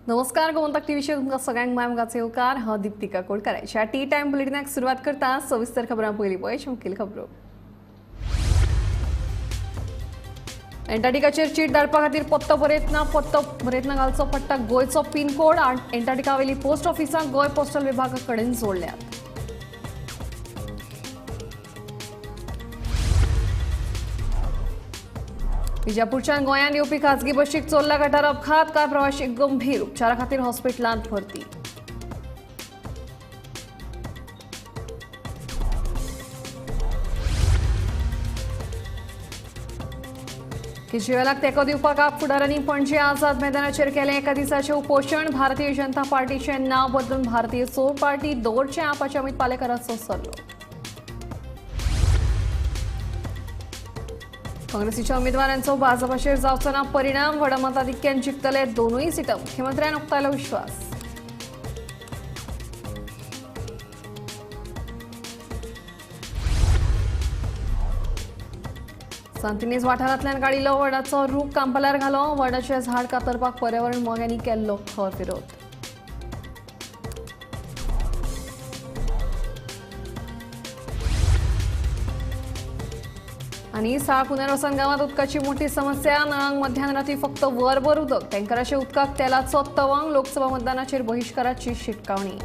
नमस्कार, गोमंतक टीव्हीचेर तुमकां सगळ्यांक माय येवकार. हांव दीप्ती काकोडकर. ह्या टी टायम बुलेटिनाक सुरवात करता सविस्तर खबरां. पयलीं पळय मुखेल खबरो. एंटार्क्टिकाचेर चीट धाडपा खातीर पत्तो बरयतना घालचो पडटा गोंयचो पिनकोड. एंटार्क्टिका वयली पोस्ट ऑफिसां गोंय पोस्टल विभागा कडेन जोडल्यात. विजापूरच्यान गोंयांत येवपी खाजगी बशीक चोर्ला गटार अपघात. कांय प्रवाशी गंभीर, उपचारा खातीर हॉस्पिटलांत भरती. केजरीवालाक तेंको दिवपाक आप फुडारांनी पणजे आझाद मैदानाचेर केलें एका दिसाचें उपोशण. भारतीय जनता पार्टीचें नांव बदलून भारतीय चोर पार्टी दवरचें आपाच्या अमित पालेकराचो सल्लो. काँग्रेसीच्या उमेदवारांचो भाजपाचेर जावचो ना परिणाम. व्हडा मताधिक्यान जिखतले दोनूय सिटां, मुख्यमंत्र्यान उक्तायलो विश्वास. सांतिनेज वाठारांतल्यान काडिल्लो वडाचो रूख कांपालार घालो. वडाचें झाड कातरपाक पर्यावरण मोग्यांनी केल्लो खर विरोध. आनी साळ पुनर्वसन गांवांत उदकाची मोठी समस्या. नळांक मध्यान राती फक्त वरभर उदक. टँकराच्या उदकाक तेलाचो तवंग. लोकसभा मतदानाचेर बहिश्काराची शिटकावणी.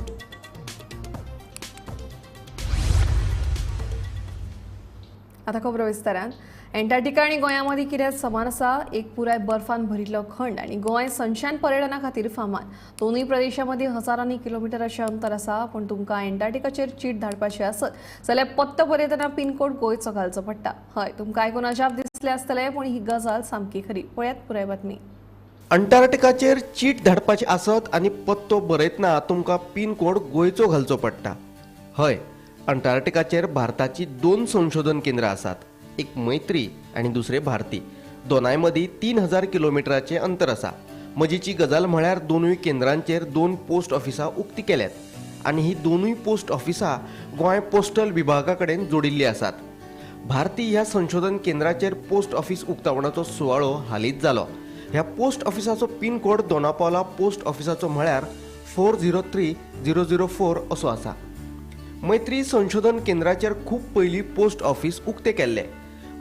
आता खबरो विस्तारान. एंटार्क्टिका आनी गोंया मदीं कितें समान आसा? एक पुराय बर्फान भरिल्लो खंड आनी गोंय सनशान पर्यटना खातीर फामाद. दोनूय प्रदेशां मदीं हजारांनी किलोमिटराचें अंतर आसा. पूण तुमकां एंटार्क्टिकाचेर चीट धाडपाची आसत जाल्यार पत्तो बरयतना पिनकोड गोंयचो घालचो पडटा. हय, तुमकां आयकून अजाप दिसलें आसतलें, पूण ही गजाल सामकी खरी. पळयात पुराय बातमी. अंटार्क्टिकाचेर चीट धाडपाची आसत आनी पत्तो बरयतना तुमकां पिनकोड गोंयचो घालचो पडटा. हय, अंटार्क्टिकाचेर भारताची दोन संशोधन केंद्रां आसात, एक मैत्री आनी दुसरे भारती. दोनाय मदीं 3000 किलोमिटराचें अंतर आसा. मजेची गजाल म्हळ्यार दोनूय केंद्रांचेर दोन पोस्ट ऑफिसां उक्ती केल्यात आनी ही दोनूय पोस्ट ऑफिसां गोंय पोस्टल विभागा कडेन जोडिल्लीं आसात. भारती ह्या संशोधन केंद्राचेर पोस्ट ऑफिस उक्तावणाचो सुवाळो हालींच जालो. ह्या पोस्ट ऑफिसाचो पिनकोड दोनापावला पोस्ट ऑफिसाचो म्हळ्यार 403004 असो आसा. मैत्री संशोधन केंद्राचेर खूब पयलीं पोस्ट ऑफिस उक्तें केल्लें.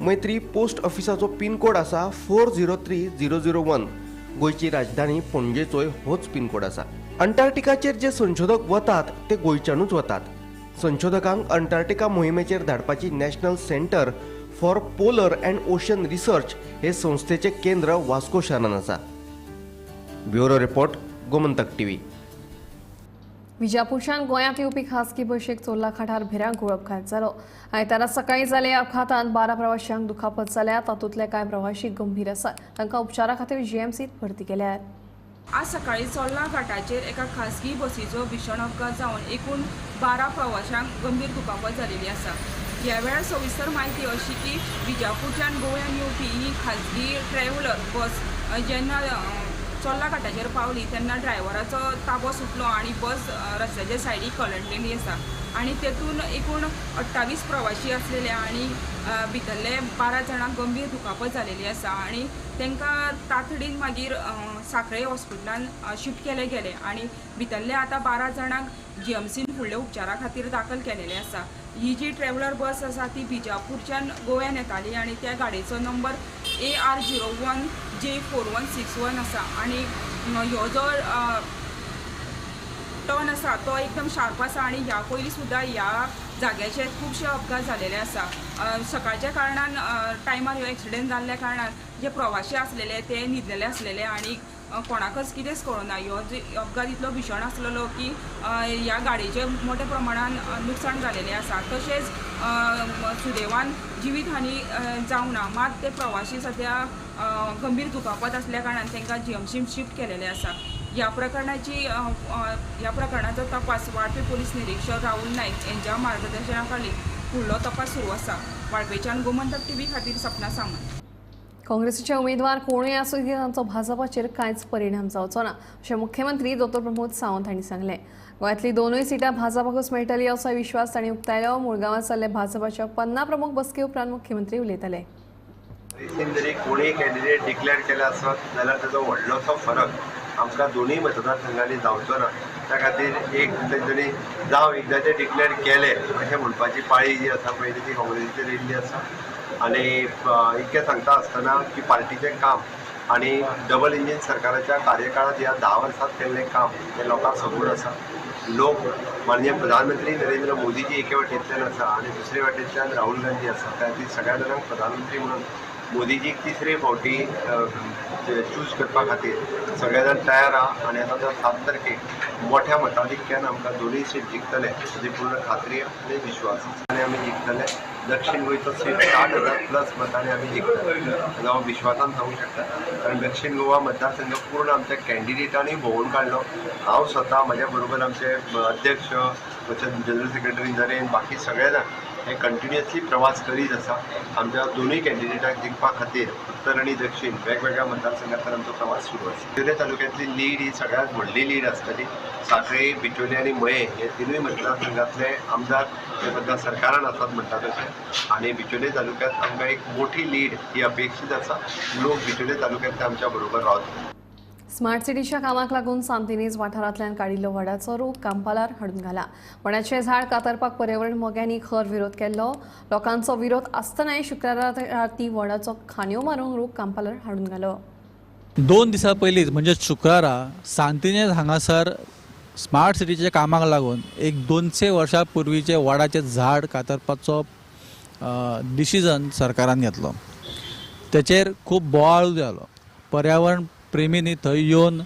मैत्री पोस्ट ऑफिसाचो पिनकोड आसा 403001. गोंयची राजधानी पणजेचोय होच पिनकोड आसा. अंटार्क्टिकाचेर जे संशोधक वतात ते गोंयच्यानूच वतात. संशोधकांक Antarctica मोहिमेचेर धाडपाची national centre for polar and ocean research हे संस्थेचें केंद्र वास्को शारांत आसा. Bureau report, Gomantak TV. विजापूरच्यान गोंयांत येवपी खासगी बशीक चोर्ला घाटार भिरांकूळ अपघात जालो. आयतारा सकाळीं जाल्या अपघातांत 12 प्रवाशांक दुखापत जाल्या. तातूंतले कांय प्रवाशी गंभीर आसात. तांकां उपचारा खातीर जीएमसींत भरती केल्यात. आज सकाळीं चोर्ला घाटाचेर एका खासगी बसीचो भीशण अपघात जावन एकूण 12 प्रवाशांक गंभीर दुखापत जालेली आसा. ह्या वेळार सविस्तर म्हायती अशी की विजापूरच्यान गोव्यान येवपी ही खासगी ट्रॅव्हलर बस जेन्ना चोर्ला घाटाचेर पावली तेन्ना ड्रायव्हराचो ताबो सुटलो आनी बस रस्त्याच्या सायडीक कलंडलेली आसा आनी तेतून एकूण 28 प्रवाशी आसलेले आनी भितरले 12 जाणांक गंभीर दुखापत जालेली आसा आनी तांकां तातडीन मागीर साखळे हॉस्पिटलान शिफ्ट केले गेले आनी भितरले आतां 12 जाणांक जीएमसीन फुडल्या उपचारा खातीर दाखल केलेले आसा. ही जी ट्रॅव्हलर बस आसा ती बिजापूरच्यान गोव्यान येताली आनी त्या गाडयेचो नंबर AR 01 J 4161 आसा आनी ह्यो जो टर्न आसा तो एकदम शार्प आसा आनी ह्या पयलीं सुद्दां ह्या जाग्याचेर खुबशे अपघात जालेले आसा. सकाळच्या कारणान टायमार ह्यो एक्सिडेंट जाल्ल्या कारणान जे प्रवाशी आसलेले ते न्हिदलेले आसलेले आनी कोणाकच कितेंच कळना. ह्यो अपघात इतलो भीशण आसलेलो की ह्या गाडयेचें मोठ्या प्रमाणान लुकसाण जालेलें आसा. तशेंच सुदैवान जिवीत हानी जावंक ना, मात ते प्रवाशी सद्या गंभीर दुखापत आसल्या कारणान तांकां जीएमसीन शिफ्ट केलेलें आसा. ह्या प्रकरणाचो तपास वाळपे पोलीस निरीक्षक राहुल नायक यांच्या मार्गदर्शना खाली फुडलो तपास सुरू आसा. वाळपेच्यान गोमंतक टीव्ही खातीर सपना सामंत. काँग्रेसीचे उमेदवार कोणूय आसूं तांचो भाजपाचेर कांयच परिणाम जावचो ना अशें मुख्यमंत्री दोतोर प्रमोद सावंत हांणी सांगलें. गोंयांतली दोनूय सिटां भाजपाकूच मेळटली असो विश्वास तांणी उक्तायलो. मुळगांवांत जाल्ले भाजपाच्या 50 प्रमुख बसके उपरांत मुख्यमंत्री उलयताले. जरी कोणीय कॅन्डिडेट डिक्लेअर केला आसत जाल्यार ताचो व्हडलोसो फरक आमकां दोनूय मतदारसंघांनी जावचो ना. त्या खातीर एक तेंच्यांनी जावं एकदां ते डिक्लेअर केले अशें म्हणपाची पाळी जी आसा पळय ती काँग्रेसीचेर येयल्ली आसा. आनी इतकें सांगता आसतना की पार्टीचें काम आनी डबल इंजीन सरकाराच्या कार्यकाळांत ह्या 10 वर्सांत केल्लें काम हें लोकांक खबर आसा. लोक माननीय प्रधानमंत्री नरेंद्र मोदीजी एके वाटेंतल्यान आसा आनी दुसरे वाटेंतल्यान राहुल गांधी आसा. त्या खातीर सगळ्या जाणांक प्रधानमंत्री म्हणून मोदीजीक तिसरे फावटी चूज करपा खातीर सगळे जाण तयार आहा. आनी आतां 7 तारखेक मोठ्या मताधिक्यान आमकां दोनूय सीट जिखतले हाची पूर्ण खात्री आनी विश्वास आसा. आनी आमी जिखतले. दक्षिण गोंयचो सीट 60,000 प्लस मतांनी आमी जिखतले हांव विश्वासान सांगूंक शकता. कारण दक्षिण गोवा मतदारसंघ पूर्ण आमच्या कॅन्डिडेटांनी भोंवून काडलो. हांव स्वता, म्हज्या बरोबर आमचे अध्यक्ष, जनरल सेक्रेटरी नरेन, बाकी सगळे जाण हे कंटिन्युअसली प्रवास करीत आसा. आमच्या दोनूय कॅन्डिडेटाक जिखपा खातीर उत्तर आनी दक्षिण वेगवेगळ्या मतदारसंघांतल्यान आमचो प्रवास सुरू आसा. बिचोले तालुक्यांतली लीड ही सगळ्यांत व्हडली लीड आसतली. साखळे, बिचोले आनी मये हे तिनूय मतदारसंघांतले आमदार हे सद्या सरकारान आसात म्हणटा तशें. आनी बिचोले तालुक्यांत आमकां एक मोठी लीड ही अपेक्षीत आसा. लोक बिचोले तालुक्यांतले आमच्या बरोबर रावतले. स्मार्ट सिटीच्या कामाक लागून सांतिनेज वाठारांतल्यान काडिल्लो वडाचो रूख कांपालार हाडून घाला. वडाचें झाड कातरपाक पर्यावरण मोग्यांनी खर विरोध केल्लो. लोकांचो विरोध आसतनाय शुक्रारा राती वडाचो खांदयो मारून रूख कांपालार हाडून घालो. 2 दिसां पयलींच म्हणजे शुक्रारा सांतिनेज हांगासर स्मार्ट सिटीच्या कामाक लागून एक 200 वर्सां पूर्वीचें वडाचें झाड कातरपाचो डिसिजन सरकारान घेतलो. तेचेर खूब बोवाळ जालो. पर्यावरण प्रेमींनी थंय येवन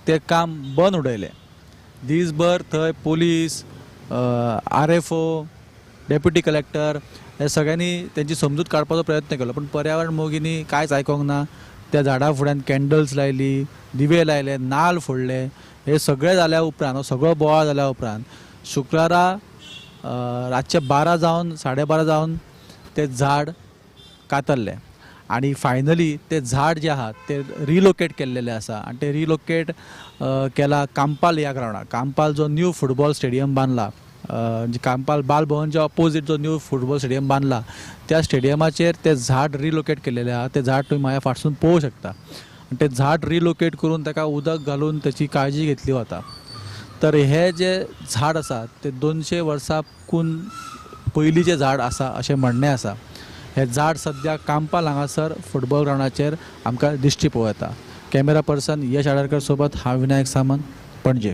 तें काम बंद उडयलें. दीसभर थंय police, RFO, deputy collector हे सगळ्यांनी तेंची समजूत काडपाचो प्रयत्न केलो, पूण पर्यावरण मोगींनी कांयच आयकोंक ना. त्या झाडा फुड्यान कॅन्डल्स लायली, दिवे लायले, नाल फोडले. हे सगळें जाल्या उपरांत, हो सगळो बोवाळ जाल्या उपरांत शुक्रारा रातचे 12 जावन 12:30 जावन तें झाड कातरलें आनी फायनली तें झाड जें आहा तें रिलोकेट केल्लेलें आसा. आनी तें रिलोकेट केलां कांपाल ह्या ग्रावंडार. कांपाल जो न्यू फुटबॉल स्टेडियम बांदला, म्हणजे कांपाल बाल भवनच्या ऑपोजीट जो न्यू फुटबॉल स्टेडियम बांदला त्या स्टेडियमाचेर तें झाड रिलोकेट केल्लेलें आहा. तें झाड तुमी म्हाज्या फाटसून पळोवंक शकता. आनी तें झाड रिलोकेट करून ताका उदक घालून ताची काळजी घेतली वता. तर हे जे झाड आसा ते 200 वर्सांकून पयलींचें झाड आसा अशें म्हणणें आसा. हे झाड सद्या कांपाल हांगासर फुटबॉल ग्रावंडाचेर आमकां दिश्टी पळोवं येता. कॅमेरा पर्सन यश आडारकर सोबत हांव विनायक सामंत, पणजे.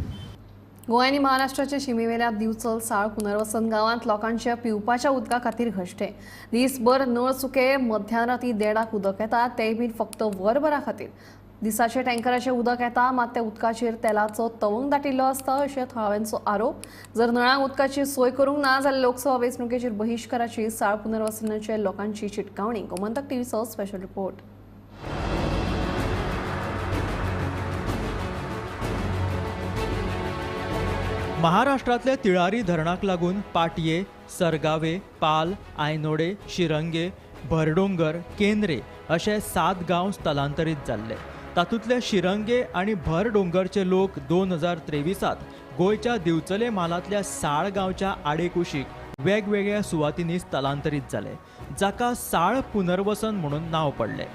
गोंय आनी महाराष्ट्राच्या शिमेवेल्या दिवचल साळ पुनर्वसन गांवांत लोकांच्या पिवपाच्या उदका खातीर घश्टे. दीसभर नळ चुके, मध्यान राती 1:30 उदक येता, तेंय बीन फक्त वरभरा खातीर. दिसाचे टँकराचें उदक येता, मात त्या उदकाचेर तेलाचो तवंग दाटिल्लो आसता अशें थळाव्यांचो आरोप. जर नळांक उदकाची सोय करूंक ना जाल्यार लोकसभा वेंचणुकेचेर बहिश्काराची साळ पुनर्वसनाचे लोकांची शिटकावणी. गोमंतक टीव्हीचो स्पेशल रिपोर्ट. महाराष्ट्रांतल्या तिळारी धरणाक लागून पाटये, सरगावे, पाल, आयनोडे, शिरंगे, भरडोंगर, केंद्रे अशे 7 गांव स्थलांतरीत जाल्ले. तातूंतले शिरंगे आनी भरडोंगरचे लोक 2023 गोंयच्या दिवचले म्हालांतल्या साळ गांवच्या आडेकुशीक वेगवेगळ्या सुवातींनी स्थलांतरीत जाले, जाका साळ पुनर्वसन म्हणून नांव पडलें.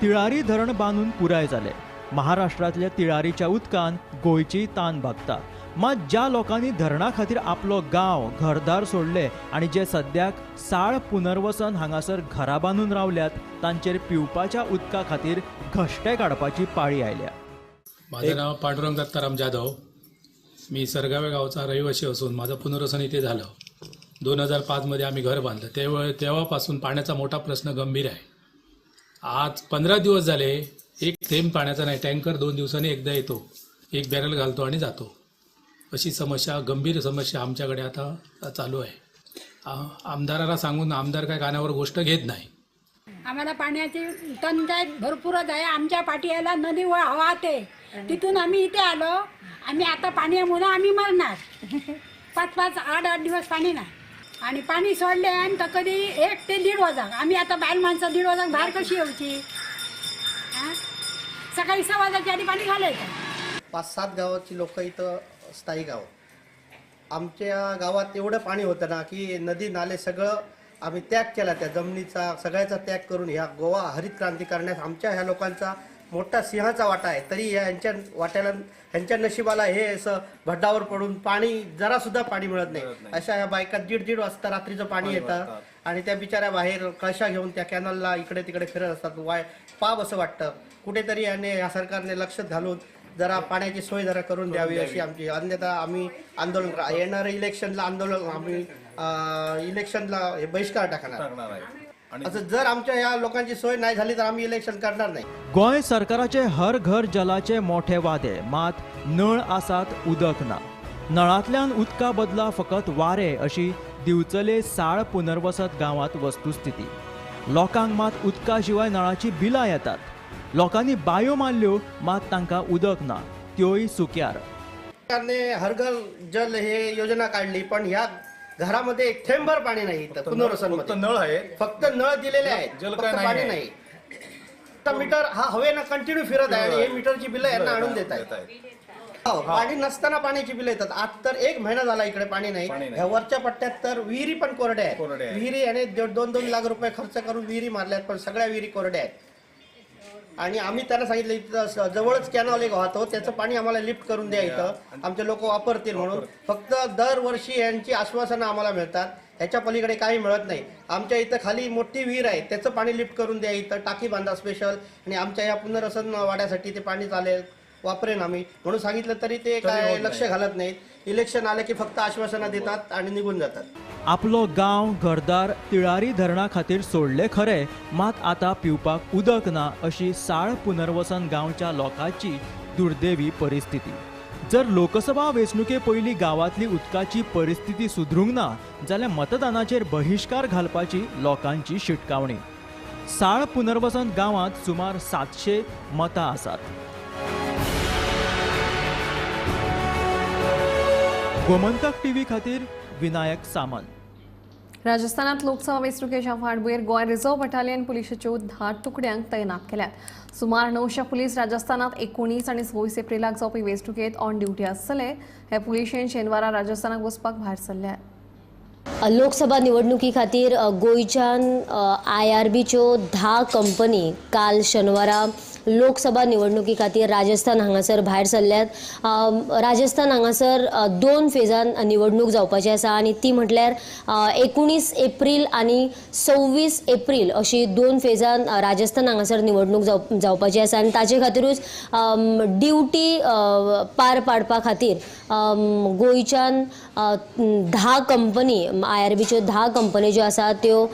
तिळारी धरण बांदून पुराय जालें. महाराष्ट्रांतल्या तिळारीच्या उदकान गोंयची तान भागता. मात ज्या लोकांनी धरणा खातीर आपलो गांव घरदार सोडले आनी जे सद्याक साळ पुनर्वसन हांगासर घरा बांदून रावल्यात तांचेर पिवपाच्या उदका खातीर घश्टे काडपाची पाळी आयल्या. माझं नाव पांडुरंग दत्ताराम जाधव. मी सरगावे गावचा रहिवासी असून माझं पुनर्वसन इथे झालं. 2005 मध्ये आम्ही घर बांधलं. तेव्हापासून पाण्याचा मोठा प्रश्न गंभीर आहे. आज 15 दिवस झाले एक थेंब पाण्याचा नाही. टँकर 2 दिवसांनी एकदा येतो, एक बॅरल घालतो आणि जातो. अशी समस्या, गंभीर समस्या आमच्याकडे आता चालू आहे. आमदाराला सांगून आमदार काय कानावर गोष्ट घेत नाही. आम्हाला पाण्याची टंचाई भरपूरच आहे. आमच्या पाटियाला नदी वाहते, तिथून आम्ही इथे आलो. आम्ही आता पाणी म्हणून आम्ही मरणार. 5-5, 8-8 दिवस पाणी नाही. आणि पाणी सोडले आणि तर कधी 1 ते 1.5 वाजता. आम्ही आता बायल माणसं 1.5 वाजता बाहेर कशी येऊची? सकाळी 6 वाजताच्या आधी पाणी घालायचं. 5-7 गावाची लोक इथं स्थायिक आहोत. आमच्या गावात एवढं पाणी होतं ना की नदी नाले सगळं आम्ही त्याग केला, त्या जमिनीचा सगळ्याचा त्याग करून ह्या गोवा हरित क्रांती करण्यास आमच्या ह्या लोकांचा मोठा सिंहाचा वाटा आहे, तरी यांच्या वाट्याला, ह्यांच्या नशिबाला हे असं भड्डावर पडून पाणी, जरासुद्धा पाणी मिळत नाही. अशा ह्या बायका दीड दीड वाजता रात्रीचं पाणी येतं आणि त्या बिचाऱ्या बाहेर कळशा घेऊन त्या कॅनलला इकडे तिकडे फिरत असतात. वाय पाप असं वाटतं. कुठेतरी याने, या सरकारने लक्ष घालून जरा पाण्याची सोय जरा करून द्यावी अशी आमची, अन्यथा आम्ही आंदोलन, येणाऱ्या इलेक्शनला आंदोलन, आम्ही इलेक्शनला हे बहिष्कार टाकणार. असं जर आमच्या ह्या लोकांची सोय नाही झाली तर आम्ही इलेक्शन करणार नाही. गोंय सरकाराचे हर घर जलाचे मोठे वादे, मात नळ आसात उदक ना. नळांतल्यान उदका बदला फकत वारे अशी दिवचले साळ पुनर्वसत गांवांत वस्तुस्थिती. लोकांक मात उदका शिवाय नळाची बिलां येतात. लोकांनी बायो मारल्यो मात तांकां उदक ना, त्योय सुक्यार. सरकारने हर घर जल हे योजना काढली, पण ह्या घरामध्ये एक थेंबभर पाणी नाही. इथं पुनर्वसनमध्ये नळ आहे, फक्त नळ दिलेले आहेत, जल फक्त काय नाही पाणी आहे. नाही. तर मीटर हा हवेनं कंटिन्यू फिरत आहे आणि हे मीटरची बिलं यांना आणून देत आहेत. हो, पाणी नसताना पाण्याची बिलं येतात. आज तर एक महिना झाला इकडे पाणी नाही. पाणी नाही. ह्या वरच्या पट्ट्यात तर विहिरी पण कोरड्या आहेत. कोरड्या आहेत. विहिरी आणि 2-2 लाख रुपये खर्च करून विहिरी मारल्यात, पण सगळ्या विहिरी कोरड्या आहेत. आणि आम्ही त्यांना सांगितलं इथं जवळच कॅनॉल एक वाहतो, त्याचं पाणी आम्हाला लिफ्ट करून द्या, इथं आमचे लोक वापरतील म्हणून. फक्त दरवर्षी यांची आश्वासनं आम्हाला मिळतात, ह्याच्या पलीकडे काही मिळत नाही. आमच्या इथं खाली मोठी विहीर आहे, त्याचं पाणी लिफ्ट करून द्या, इथं टाकी बांधा स्पेशल, आणि आमच्या या पुनर्वसन वाड्यासाठी ते पाणी चालेल, वापरेन आम्ही म्हणून सांगितलं तरी ते काय लक्ष घालत नाहीत. इलेक्शन आलं की फक्त आश्वासनं देतात आणि निघून जातात. आपलो गांव घरदार तिळारी धरणा खातीर सोडले खरे, मात आतां पिवपाक उदक ना अशी साळ पुनर्वसन गांवच्या लोकांची दुर्दैवी परिस्थिती. जर लोकसभा वेंचणुके पयलीं गांवांतली उदकाची परिस्थिती सुदरूंक ना जाल्यार मतदानाचेर बहिश्कार घालपाची लोकांची शिटकावणी. साळ पुनर्वसन गांवांत सुमार 700 मतां आसात. गोमंतक टीव्ही खातीर विनायक सामंत. राजस्थानात लोकसभा वेंचणुकेच्या फाटभुंयेर गोंय रिझर्व्ह बटालियन पुलिशेच्यो 10 तुकड्यांक तैनात केल्यात. सुमार 900 पुलीस राजस्थानात 19 आनी 26 एप्रिलाक जावपी वेंचणुकेंत ऑन ड्युटी आसतले. हे पुलिशेन शेनवारा राजस्थानाक वचपाक भायर सरल्यात. लोकसभा निवडणुकी खातीर गोंयच्यान IRBच्यो 10 कंपनी काल शनिवारा लोकसभा निवडणुकी खातीर राजस्थान हांगासर भायर सरल्यात. राजस्थान हांगासर 2 फेजान निवडणूक जावपाची आसा आनी ती म्हटल्यार 19 एप्रील आनी 26 एप्रील अशी 2 फेजान राजस्थान हांगासर निवडणूक जावपाची आसा आनी ताजे खातीरूच ड्युटी पार पाडपा खातीर गोंयच्यान 10 कंपनी IRBच्यो 10 कंपनी ज्यो आसा त्यो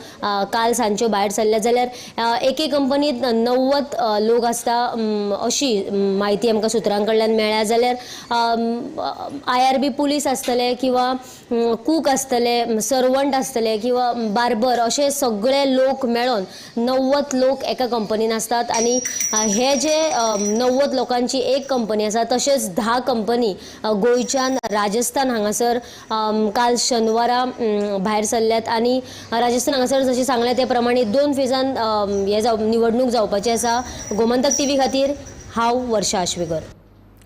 काल सांजच्यो भायर सरल्या. जाल्यार एके कंपनीत 90 लोक आसता अशी म्हायती आमकां सुत्रां कडल्यान मेळ्ळ्या. जाल्यार IRB police आसतले किंवा कूक आसतले, सर्वंट आसतले किंवा बार्बर अशे सगळे लोक मेळोन 90 लोक एका कंपनीन आसतात आनी हे जे 90 लोकांची एक कंपनी आसा तशेंच 10 कंपनी गोंयच्यान राजस्थान हांगासर काल शनिवारा भायर सरल्यात आनी राजस्थान हांगासर जशें सांगलें ते प्रमाणे 2 फेजान हे निवडणूक जावपाची आसा. गोमंतक टीव्ही खातीर हांव वर्षा आश्वेकर.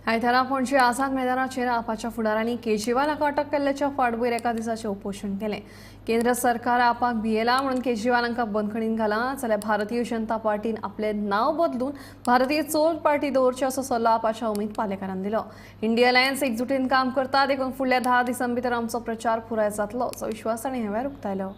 आयतारा पणजे आझाद मैदानाचेर आपाच्या फुडारांनी केजरीवाल हाका अटक केल्ल्याच्या फाटभुंयेर एका दिसाचें उपोशण केलें. केंद्र सरकार आपाक भियेला म्हणून केजरीवाल हांकां बंदखणीन घाला जाल्यार भारतीय जनता पार्टीन आपलें नांव बदलून भारतीय चोर पार्टी दवरची असो सल्लो आपाच्या अमित पालेकारान दिलो. इंडिया अलायन्स एकजुटीन काम करता देखून फुडल्या 10 दिसां भितर आमचो प्रचार पुराय जातलो असो विश्वास ताणें ह्या वेळार उक्तायलो.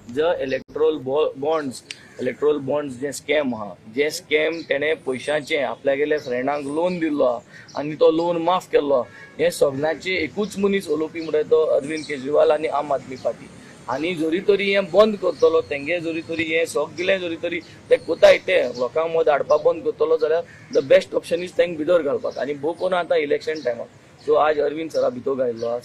जो इलेक्ट्रोल बॉन्ड्स जे स्कॅम आहा, जे स्कॅम तेणे पयशांचे आपल्यागेले फ्रेंडांक लोन दिल्लो आहा आनी तो लोन माफ केल्लो आहा, हे सगळ्यांचे एकूच मनीस उलोवपी म्हणटा तो अरविंद केजरीवाल आनी आम आदमी पार्टी. आनी जरी तरी हें बंद करतलो तेंगे जरी तरी हें सगळें जरी तरी ते कोताय ते लोकांक मदीं हाडपाक बंद करतलो जाल्यार the best option is तेंक भितर घालपाक. आनी भोव करून आतां इलेक्शन टायमाक सो आज अरविंद सरा भितर घायल्लो आहा,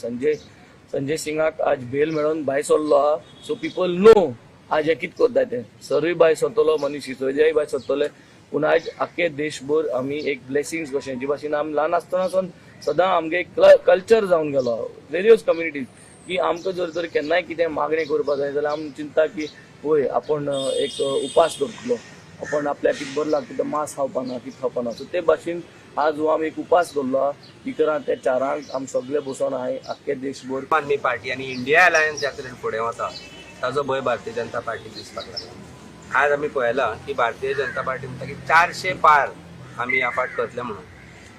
संजय सिंगाक आज बेल मेळोन भायर सरलो आहा. सो पिपल नो आज हे कितें करता ते, सरूय भायर सरतलो, मनीष सिसोदियाय भायर सरतले. पूण आज आख्खे देशभर आमी एक ब्लेसिंग्स कशें जे भाशेन आमी ल्हान आसतना सावन सदां आमगे एक कल्चर जावन गेलो वेरियस कम्युनिटीज की आमकां जर तर केन्नाय कितें मागणें करपाक जाय जाल्यार आमी चिंता की वय आपूण एक उपास दवरतलो, आपण आपल्याक कितें बरें लागता तें मांस खावपाना कितें खावपाना. सो ते भाशेन आज हो आमी एक उपास दवरलो आहा इकरांक ते 4 आमी सगळे बसोन आहाय आख्खे देशभर. आम आदमी पार्टी आनी इंडिया अलायन्स ज्या तरेन फुडें वता ताजो भंय भारतीय जनता पार्टीक दिसपाक लागला. आज आमी पळयलां की भारतीय जनता पार्टी म्हणटा की 400 पार आमी ह्या फाट करतले म्हणून.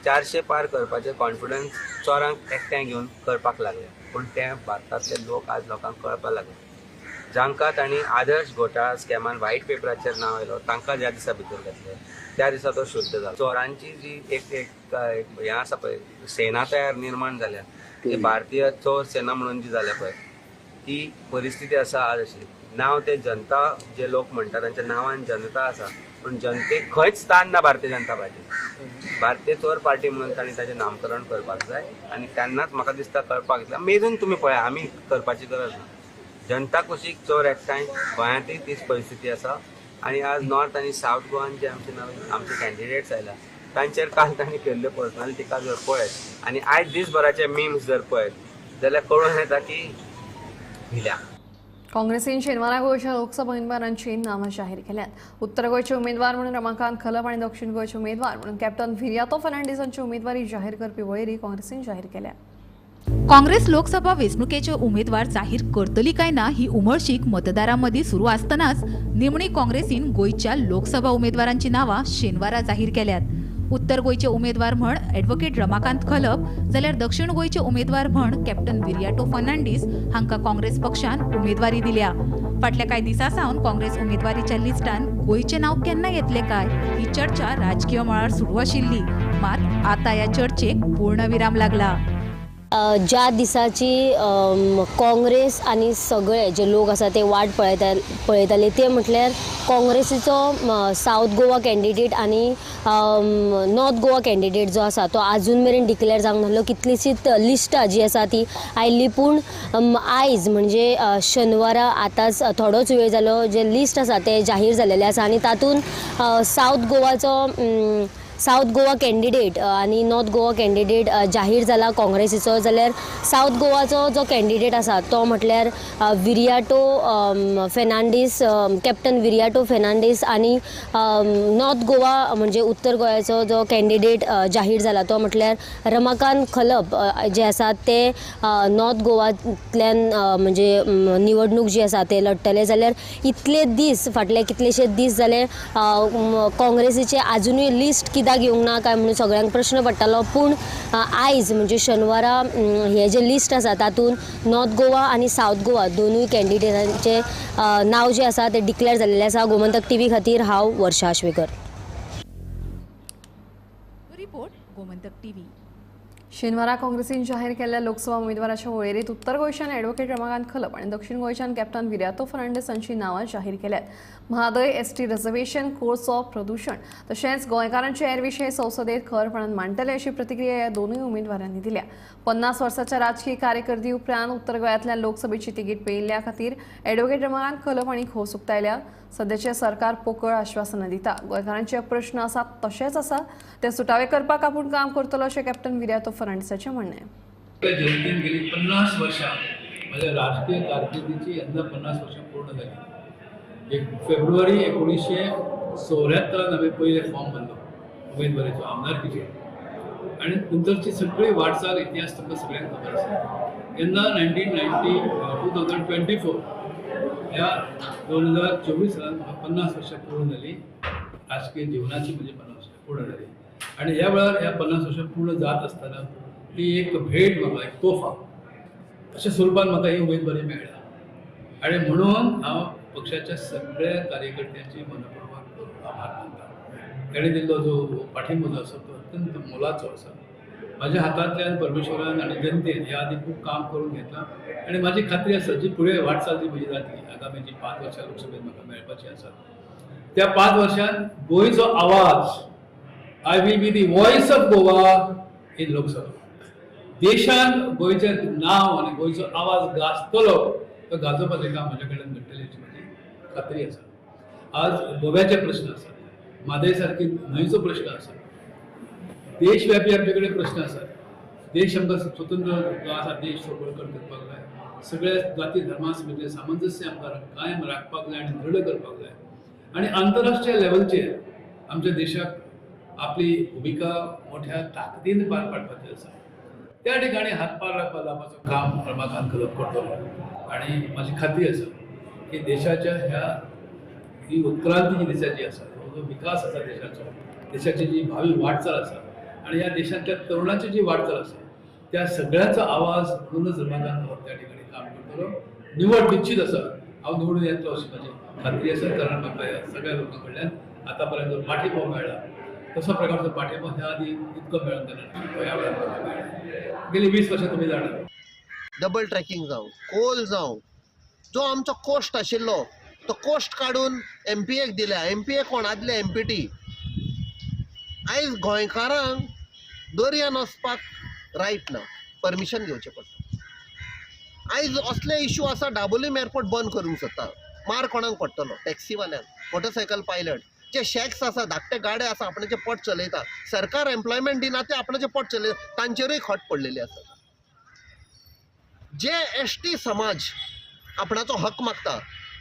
400 पार करपाचें कॉन्फिडन्स चोरांक एकठांय घेवन करपाक लागले, पूण तें भारतांतले लोक आज लोकांक कळपाक लागले. जांकां तांणी आदर्श घोटाळा स्कॅमान व्हायट पेपराचेर नांव आयलो तांकां ज्या दिसा भितर घातले त्या दिसा तो शुद्ध जालो. चोरांची जी एक एक हें आसा पळय, सेना तयार निर्माण जाल्या, ती भारतीय चोर सेना म्हणून जी जाल्या पळय, ती परिस्थिती आसा आज अशी. नांव ते जनता जे लोक म्हणटा तांच्या नांवान जनता आसा, पूण जनतेक खंयच स्थान ना भारतीय जनता पार्टी. भारतीय चोर पार्टी म्हणून तांणी ताचें नामकरण करपाक जाय आनी तेन्नाच म्हाका दिसता कळपाक येतलें. मेजून तुमी पळया, आमी करपाची गरज ना. जनता कुशीक चोर एकठांय, गोंयांतूय तीच परिस्थिती आसा. आनी आज नॉर्थ आनी सावथ गोवान जे आमचे नवीन आमचे कॅन्डिडेट्स आयल्या तांचेर काल तांणी केल्ल्यो पर्सनल टिका जर पळयत आनी आयज दीसभराचे मिम्स जर पळयत जाल्यार कळून येता की भिल्या. काँग्रेसीन शेनवारा गोंयच्या लोकसभा उमेदवारांची नांवां जाहीर केल्यात. उत्तर गोंयचे उमेदवार म्हणून रमाकांत खलप आनी दक्षिण गोंयचे उमेदवार म्हणून कॅप्टन विरियातो फर्नांडीस हांची उमेदवारी जाहीर करपी वळेरी काँग्रेसीन जाहीर केल्या. काँग्रेस लोकसभा वेंचणुकेचे उमेदवार जाहीर करतली काय ना ही उमळशीक मतदारां मदीं सुरू आसतनाच निमणी काँग्रेसीन गोंयच्या लोकसभा उमेदवारांची नांवां शेनवारा जाहीर केल्यात. उत्तर गोंयचे उमेदवार म्हण ॲडव्होकेट रमाकांत खलप जाल्यार दक्षिण गोंयचे उमेदवार म्हण कॅप्टन विरियाटो फर्नांडीस हांकां काँग्रेस पक्षान उमेदवारी दिल्या. फाटल्या कांय दिसां सावन काँग्रेस उमेदवारीच्या लिस्टान गोंयचें नांव केन्ना येतलें काय ही चर्चा राजकीय मळार सुरू आशिल्ली, मात आतां ह्या चर्चेक पूर्णविराम लागला. ज्या दिसाची काँग्रेस आनी सगळे जे लोक आसा ते वाट पळयताले ते म्हटल्यार काँग्रेसीचो सावथ गोवा कॅन्डिडेट आनी नॉर्थ गोवा कॅन्डिडेट जो आसा तो आजून मेरेन डिक्लेअर जावंक नासलो. कितलीशीच लिस्टां जी आसा ती आयली, पूण आयज म्हणजे शेनवारा आतांच थोडोच वेळ जालो जे लिस्ट आसा ते जाहीर जालेले आसा आनी तातूंत सावथ गोवाचो सावथ गोवा कॅन्डिडेट आनी नॉर्थ गोवा कॅन्डिडेट जाहीर जाला काँग्रेसीचो. जाल्यार सावथ गोवाचो जो कॅन्डिडेट आसा तो म्हटल्यार विरियाटो फेर्नांडीस, कॅप्टन विरियाटो फेर्नांडीस आनी नॉर्थ गोवा म्हणजे उत्तर गोंयाचो जो कॅन्डिडेट जाहीर जाला तो म्हटल्यार रमाकांत खलप जे आसा ते नॉर्थ गोवांतल्यान म्हणजे निवडणूक जी आसा ते लढटले. जाल्यार इतले दीस फाटले कितलेशे दीस जाले काँग्रेसीचे आजुनूय लिस्ट कित्याक येवंक ना काय म्हणून सगळ्यांक प्रश्न पडटालो, पूण आयज म्हणजे शेनवारा हे जे लिस्ट आसा तातूंत नॉर्थ गोवा आनी सावथ गोवा दोनूय कॅन्डिडेटांचे नांव जे आसा ते डिक्लेअर जाल्लें आसा. गोमंतक टीव्ही खातीर हांव वर्षा आश्वेकर. Report Gomantak TV. शेनवारा काँग्रेसीन जाहीर केल्ल्या लोकसभा उमेदवाराच्या वळेरेंत उत्तर गोंयच्यान ॲडव्होकेट रमाकांत खलप आनी दक्षिण गोंयच्यान कॅप्टन विरियातो फर्नांडीस हांची नांवां जाहीर केल्यात. म्हादय एसटी रिझर्वेशन, कोळसो, प्रदूशण तशेंच गोंयकारांचे हेर विशय संसदेत खरपणान मांडटले अशी प्रतिक्रिया ह्या दोनूय उमेदवारांनी दिल्या. 50 वर्साच्या राजकीय कारकिर्दी उपरांत उत्तर गोंयांतल्यान लोकसभेची तिकीट मेळिल्ल्या खातीर ॲडव्होकेट रमाकांत खलप हांणी खोस उक्तायल्या. सध्याचें सरकार पोकळ आश्वासनां दिता, गोंयकारांचे प्रश्न आसात तशेंच आसा, ते सुटावे करपाक आपूण काम करतलो अशें कॅप्टन विरियातो फर्नांडीसाचें म्हणणें. जनतेन गेली 50 वर्षां माझ्या राजकीय कारकिर्दीची यंदा 50 वर्षां पूर्ण झाली. 1 फेब्रुवारी 1974 आम्ही पहिले फॉर्म भरलो उमेदवारीचो आमदारकीचो आणि नंतरची सगळी वाटचाल इतिहास तुमकां सगळ्यांक खबर आसा. यंदा 2024 ह्या 2024 सालान म्हाका 50 वर्षां पूर्ण जाली राजकीय जीवनाची, म्हणजे 50 वर्षां पूर्ण जाली. आणि ह्या वेळार ह्या 50 वर्षां पूर्ण जात आसतना ती एक भेट म्हाका, एक तोफा अशा स्वरूपान म्हाका ही उमेदवारी मेळ्ळ्या आणि म्हणून हांव पक्षाच्या सगळ्या कार्यकर्त्यांची मनपूर्वक आभार मानता. ताणें दिल्लो जो पाठिंबो जो आसा तो अत्यंत मोलाचो आसा. माझ्या हातांतल्यान परमेश्वरान आनी जनतेन ह्या आदी खूब काम करून घेतलां आनी म्हाजी खात्री आसा जी फुडें वाटचाल जी म्हजी जातली आगामी जी 5 वर्सां लोकसभेत म्हाका मेळपाची आसा त्या 5 वर्सांत गोंयचो आवाज, I will be the voice of Goa in Lok Sabha. देशान गोंयचें नांव आनी गोंयचो आवाज गाजतलो तो गाजोवपाचें काम म्हज्या कडल्यान घडटलें अशी म्हजी खात्री आसा. आज गोव्याचे प्रश्न आसा, म्हादय सारकी न्हंयचो प्रश्न आसा, देशव्यापी आमचे कडेन प्रश्न आसात. देश आमकां स्वतंत्र जो आसा देश तो बळकट करपाक जाय, सगळ्या जाती धर्मा मदलें सामंजस्य आमकां कायम राखपाक जाय आनी दृढ करपाक जाय. आनी आंतरराष्ट्रीय लेवलचेर आमच्या देशाक आपली भुमिका मोठ्या ताकदीन पार पाडपाची आसा. त्या ठिकाणी हातभार लावपाचो काम रमाकांत खलप करतलो आनी म्हाजी खात्री आसा की देशाच्या ह्या ही उत्क्रांती जी देशाची आसा, हो जो विकास आसा देशाचो, देशाची जी भावी वाटचाल आसा आणि ह्या देशांतल्या तरुणांची जी वाटचाल आसा त्या सगळ्यांचो आवाज म्हणूनच रमाकांत हो त्या ठिकाणी काम करतलो. निवड निश्चित आसा, हांव निवडून येतलो अशी म्हाजी खात्री आसा, कारण म्हाका ह्या सगळ्या लोकां कडल्यान आतां पर्यंत जो पाठिंबो मेळ्ळा तसो प्रकारचो पाठिंबो ह्या आदी इतको मेळूंक ना, ह्या वेळार म्हाका मेळ्ळा. गेली 20 वर्सां तुमी जाणा, डबल ट्रॅकिंग जावं, कोल जावं, जो आमचो कोस्ट आशिल्लो तो कोस्ट काडून एमपीएक दिल्या. एमपीए कोण आदले एमपीटी. आयज गोंयकारांक दर्यान वचपाक रायट ना, परमिशन घेवचें पडटा. आयज असले इशू आसा, डाबोलीम एअरपोर्ट बंद करूंक सोदता. मार कोणाक पडटलो? टॅक्सीवाल्यांक, मोटरसायकल पायलट, जे शॅक्स आसा, धाकटे गाडे आसा, आपणाचें पोट चलयता. सरकार एम्प्लॉयमेंट दिना, ते आपणाचें पोट चलयता, तांचेरूय खट पडलेली आसा. जे एस टी समाज आपणाचो हक मागता,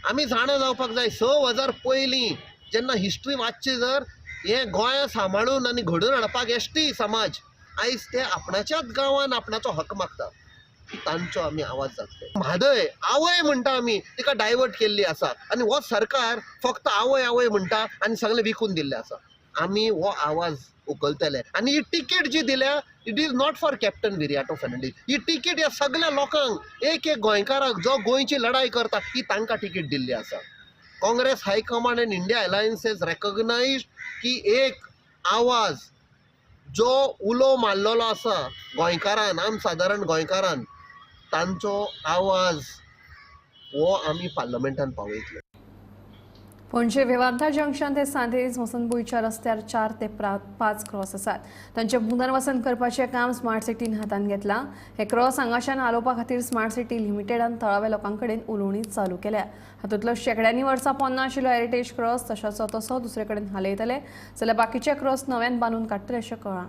आमी जाणा जावपाक जाय 6000 पयलीं जेन्ना हिस्ट्री वाचची जर हें गोंया सांबाळून आनी घडोवन हाडपाक एस टी समाज आयज ते आपणाच्याच गांवान आपणाचो हक मागता, तांचो आमी आवाज जातले. म्हादय आवय म्हणटा आमी, तिका डायवर्ट केल्ली आसा आनी हो सरकार फक्त आवय आवय म्हणटा आनी सगळें विकून दिल्लें आसा. आमी हो आवाज उखलतले आनी ही तिकेट जी दिल्या, it is not for captain Viriato Fernandes. He ticket ह्या सगळ्या लोकांक, एक एक गोंयकाराक जो गोंयची लढाई करता, ही तांकां तिकेट दिल्ली आसा. Congress high command and India alliance has recognised की एक आवाज जो उलो मारलेलो आसा गोंयकारान, आम सादारण गोंयकारान, तांचो आवाज हो आमी पार्लमेंटान पावयतले. पणजे विवांता जंक्शन ते सांतेरीज मसनभुंयच्या रस्त्यार 4 ते 5 क्रॉस आसात. तांचें पुनर्वसन करपाचें काम स्मार्ट सिटीन हातांत घेतलां. हे क्रॉस हांगाच्यान हालोवपा खातीर स्मार्ट सिटी लिमिटेडान थळाव्या लोकां कडेन उलोवणी चालू केल्या. हातूंतलो शेंकड्यांनी वर्सां पोन्ना आशिल्लो हेरिटेज क्रॉस तशाचो तसो दुसरे कडेन हालयतले, जाल्यार बाकीचे क्रॉस नव्यान बांदून काडटले अशें कळ्ळां.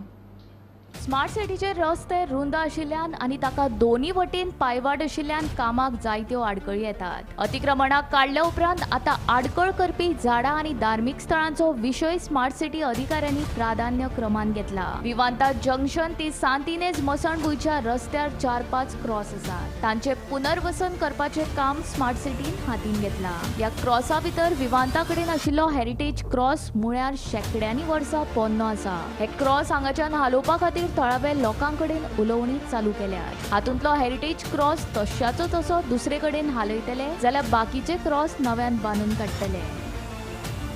स्मार्ट सिटीचे रस्ते रुंद आशिल्ल्यान आनी ताका दोनी वटेन पायवाट आशिल्ल्यान कामाक जायत्यो आडकळी येतात. अतिक्रमणाक काडल्या उपरांत आतां आडकळ करपी झाडां आनी धार्मीक स्थळांचो विशय स्मार्ट सिटी अधिकाऱ्यांनी प्राधान्य क्रमान घेतला. विवांता जंक्शन ते सांतिनेज मसणभुंयच्या रस्त्यार 4-5 क्रॉस आसात. तांचे पुनर्वसन करपाचें काम स्मार्ट सिटीन हातीन घेतला. ह्या क्रॉसा भितर विवांता कडेन आशिल्लो हेरिटेज क्रॉस म्हळ्यार शेंकड्यांनी वर्सां पोन्नो आसा. हे क्रॉस हांगाच्यान हालोवपा खातीर थळाव्या लोकांकडेन उलोवणी चालू केल्यात. हातूंतलो हेरिटेज क्रॉस तशाचो तसो दुसरे कडेन हालयतले, जाल्यार बाकीचे क्रॉस नव्यान बांदून काडटले.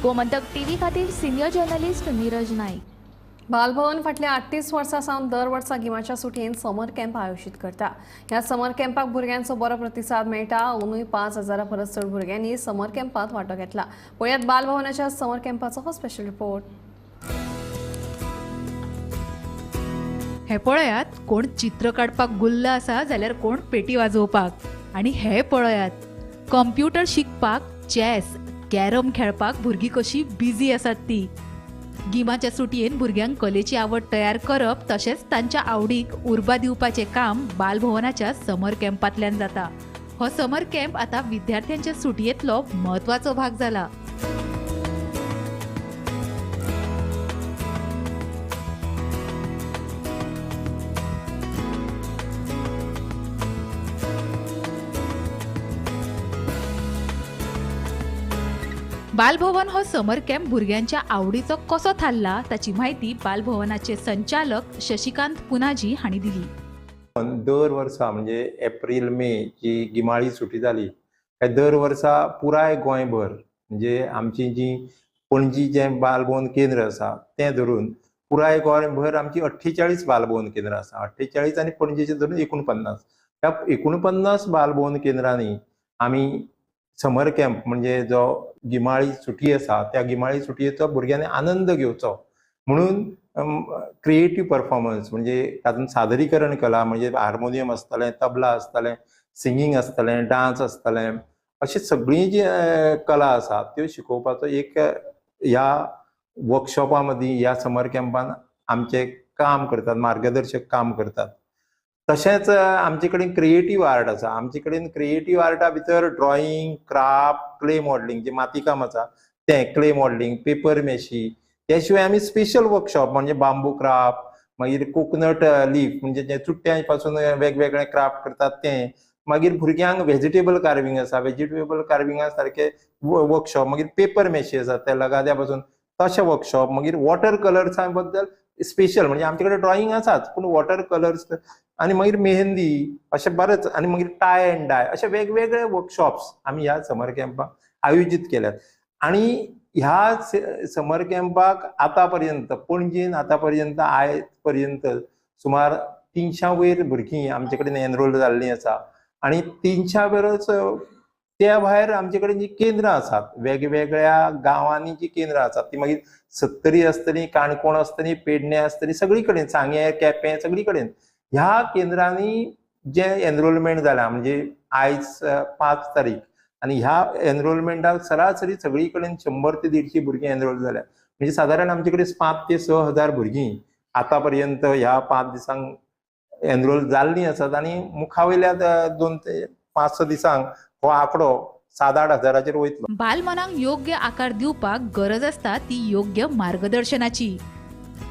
गोमंतक टीव्ही खातीर सिनियर जर्नलिस्ट नीरज नाईक. बालभवन फाटल्या 38 वर्सां सावन दर वर्सा गिमाच्या सुटयेन समर कॅम्प आयोजीत करता. ह्या समर कॅम्पाक भुरग्यांचो बरो प्रतिसाद मेळटा. अंदूय 5000 परस चड भुरग्यांनी समर कॅम्पांत वांटो घेतला. पळयात बालभवनाच्या समर कॅम्पाचो हो स्पेशल रिपोर्ट. हे पळयात कोण चित्र काडपाक गुल्ल आसा जाल्यार कोण पेटी वाजोवपाक, आनी हे पळयात कंप्युटर शिकपाक, चॅस, कॅरम खेळपाक भुरगीं कशी बिजी आसात ती. गिमाच्या सुटयेन भुरग्यांक कलेची आवड तयार करप तशेंच तांच्या आवडीक उर्बा दिवपाचें काम बालभवनाच्या समर कॅम्पांतल्यान जाता. हो समर कॅम्प आतां विद्यार्थ्यांच्या सुटयेंतलो म्हत्वाचो भाग जाला. बालभवन हो समर कॅम्प भुरग्यांच्या आवडीचो कसो थारला ताची म्हायती बालभवनाचे संचालक शशिकांत पुनाजी हांणी दिली. दर वर्सा म्हणजे एप्रील मे जी गिमाळी सुटी जाली काय दर वर्सा पुराय गोंयभर म्हणजे आमची जी पणजी जें बालभवन केंद्र आसा तें धरून पुराय गोंयभर आमची 48 बालभवन केंद्रां आसा. 48 आनी पणजेचे धरून 49. ह्या 49 बालभवन केंद्रांनी आमी समर कॅम्प म्हणजे जो गिमाळी सुटी आसा त्या गिमाळी सुटयेचो भुरग्यांनी आनंद घेवचो म्हणून क्रिएटीव परफॉर्मन्स म्हणजे तातूंत सादरीकरण कला म्हणजे हार्मोनियम आसतलें, तबला आसतलें, सिंगींग आसतलें, डांस आसतलें, अशी सगळीं जी कला आसा त्यो शिकोवपाचो एक ह्या वर्कशॉपा मदीं ह्या समर कॅम्पान आमचें काम करतात, मार्गदर्शक काम करतात. तशेंच आमचे कडेन क्रिएटीव आर्ट आसा. आमचे कडेन क्रिएटीव आर्टा भितर ड्रॉइंग, क्राफ्ट, क्ले मॉडलिंग जे मातीकाम आसा तें, क्ले मॉडलिंग, पेपर मेशी, त्या शिवाय आमी स्पेशल वर्कशॉप म्हणजे बांबू क्राफ्ट, मागीर कोकोनट लीफ म्हणजे जे चुट्ट्यां पासून वेगवेगळे क्राफ्ट करतात तें, मागीर भुरग्यांक व्हेजिटेबल कार्विंग आसा, व्हेजिटेबल कार्विंगा सारके वर्कशॉप, मागीर पेपर मॅशी आसा त्या लगाद्या पासून तशे वर्कशॉप, मागीर वॉटर कलर्सा बद्दल स्पेशल, म्हणजे आमचे कडेन ड्रॉइंग आसाच पूण वॉटर कलर्स आनी मागीर मेहंदी अशें बरेच, आनी मागीर टाय अँड डाय अशे वेगवेगळे वर्कशॉप्स आमी ह्या समर कॅम्पाक आयोजीत केल्यात. आनी ह्या समर कॅम्पाक आतां पर्यंत पणजेन आतां पर्यंत आयज पर्यंत सुमार 300 वयर भुरगीं आमचे कडेन एनरोल जाल्लीं आसा आनी 300 वयरच त्या भायर आमचे कडेन जी केंद्रां आसात वेगवेगळ्या गांवांनी जी केंद्रां आसात ती मागीर सत्तरी आसतली, काणकोण आसतली, पेडणे आसतली, सगळी कडेन सांगें, केपें सगळी कडेन ह्या केंद्रांनी जे एनरोलमेंट जाला म्हणजे आयज 5 तारीख आनी ह्या एनरोलमेंटाक सरासरी सगळी कडेन 100 ते 150 भुरगीं एनरोल जाल्या, म्हणजे सादारण आमचे कडेन 5 ते 6 हजार भुरगीं आतां पर्यंत ह्या 5 दिसांक एनरोल जाल्लीं आसात आनी मुखावयल्या 2 ते 5-6 दिसांक हो आंकडो 7-8 हजाराचेर वयतलो. बालमनाक योग्य आकार दिवपाक गरज आसता ती योग्य मार्गदर्शनाची.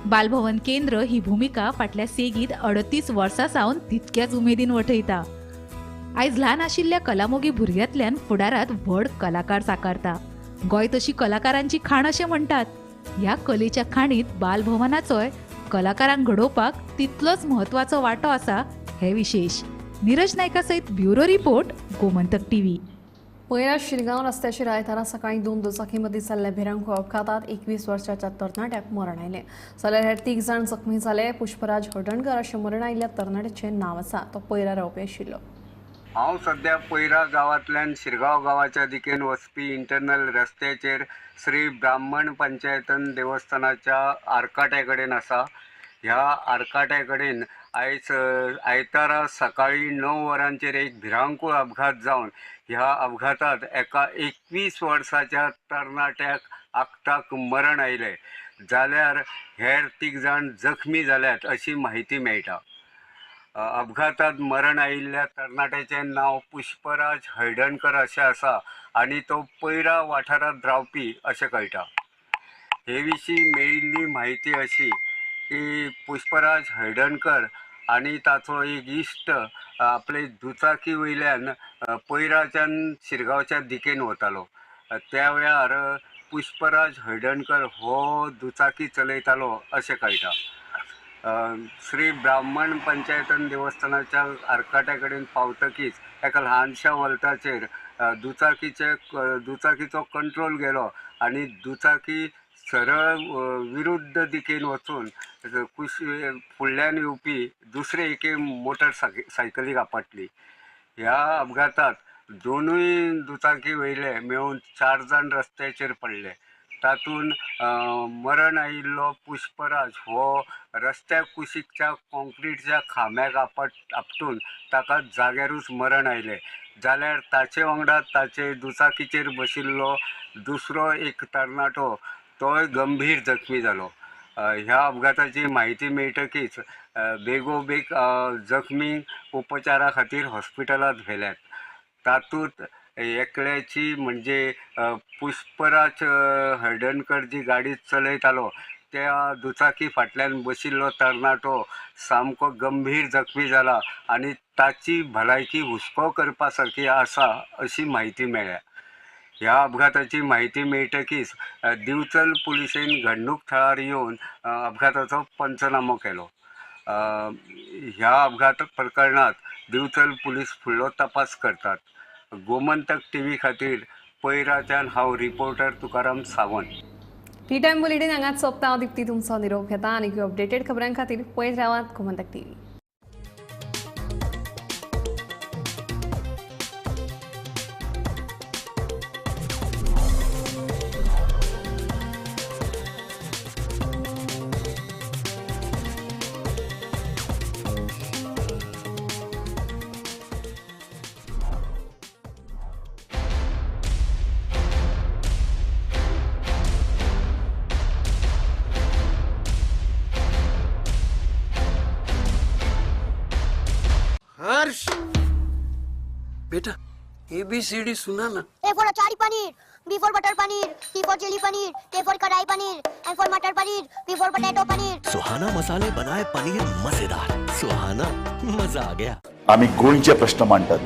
बालभवन केंद्र ही भूमिका फाटल्या सेगीत 38 वर्सां सावन तितक्याच उमेदीन वठयता. आयज ल्हान आशिल्ल्या कलामोगी भुरग्यांतल्यान फुडारांत व्हड कलाकार साकारता. गोंय तशी कलाकारांची खाण अशें म्हणटात. ह्या कलेच्या खाणीत बालभवनाचोय कलाकारांक घडोवपाक तितलोच म्हत्वाचो वांटो आसा हें विशेश. नीरज नायका सयत ब्युरो रिपोर्ट, गोमंतक टीव्ही. पयरा शिरगांव रस्त्याचेर आयतारा सकाळी 2 दुचाकी मदीं जाल्ल्या भिरांकूळ अपघातात 21 वर्साच्या तरणाट्याक मरण आयलें जाल्यार हेर 3 जाण जखमी जाले. पुष्पराज हळदणकर अशें मरण आयिल्ल्या तरणाट्याचें नांव आसा. तो पयरा रावपी आशिल्लो. हांव सद्या पयरा गांवांतल्यान शिरगांव गांवाच्या दिकेन वचपी इंटरनल रस्त्याचेर श्री ब्राह्मण पंचायतन देवस्थानाच्या आरकाट्या कडेन आसा. ह्या आरकाट्या कडेन आयज आयतारा सकाळी 9 वरांचेर एक भिरांकूळ अपघात जावन ह्या अपघातांत एका 21 वर्साच्या तरणाट्याक आकताक मरण आयलें जाल्यार हेर 3 जाण जखमी जाल्यात अशी म्हायती मेळटा. अपघातांत मरण आयिल्ल्या तरणाट्याचें नांव पुष्पराज हळदणकर अशें आसा आनी तो पयरा वाठारांत रावपी अशें कळटा. हे विशीं मेळिल्ली म्हायती अशी की पुष्पराज हळदणकर आनी ताचो एक इश्ट आपले दुचाकी वयल्यान पयराच्यान शिरगांवच्या दिकेन वतालो. त्या वेळार पुष्पराज हळदणकर हो दुचाकी चलयतालो अशें कळटा. श्री ब्राह्मण पंचायतन देवस्थानाच्या आरकाट्या कडेन पावतकीच एका ल्हानशा वल्ताचेर दुचाकीचो कंट्रोल गेलो आनी दुचाकी सरळ विरुद्ध दिकेन वचून फुडल्यान येवपी दुसरे एके मोटर सायकलीक आपटली. ह्या अपघातांत दोनूय दुचाकी वयले मेळून 4 जाण रस्त्याचेर पडले. तातूंत मरण आयिल्लो पुष्पराज हो रस्त्या कुशीकच्या कॉन्क्रीटच्या खांब्याक आपटून ताका जाग्यारूच मरण आयलें जाल्यार ताचे वांगडा ताचे दुचाकीचेर बशिल्लो दुसरो एक तरणाटो तोय गंभीर जखमी जालो. ह्या अपघाताची म्हायती मेळटकीच बेगोबेग जखमी उपचारा खातीर हॉस्पिटलांत व्हेल्यात. तातूंत एकल्याची म्हणजे पुष्पराज हळदणकर जी गाडी चलयतालो त्या दुचाकी फाटल्यान बशिल्लो तरणाटो सामको गंभीर जखमी जाला आनी ताची भलायकी हुस्को करपा सारकी आसा अशी म्हायती मेळ्ळ्या. ह्या अपघाताची म्हायती मेळटकीच दिवचल पुलिशेन घडणूक थळार येवन अपघाताचो पंचनामो केलो. ह्या अपघात प्रकरणांत दिवचल पुलीस फुडलो तपास करतात. गोमंतक टीव्ही खातीर पयराच्यान हांव reporter Tukaram Sawant. Tea time bulletin हांगाच सोंपता. हांव दीप्ती तुमचो निरोप घेता आनी अपडेटेड खबरां खातीर पळयत रावात गोमंतक टीव्ही. हर्ष बेटा ABCD सुना ना. A for achari paneer, B for butter paneer, C for chilli paneer, K for kadai paneer, M for matar paneer, P for potato paneer. Suhana मसाले बनाए पनीर मजेदार. सुहाना मजा आ गया. आम्ही गोंयचे प्रश्न मांडतात.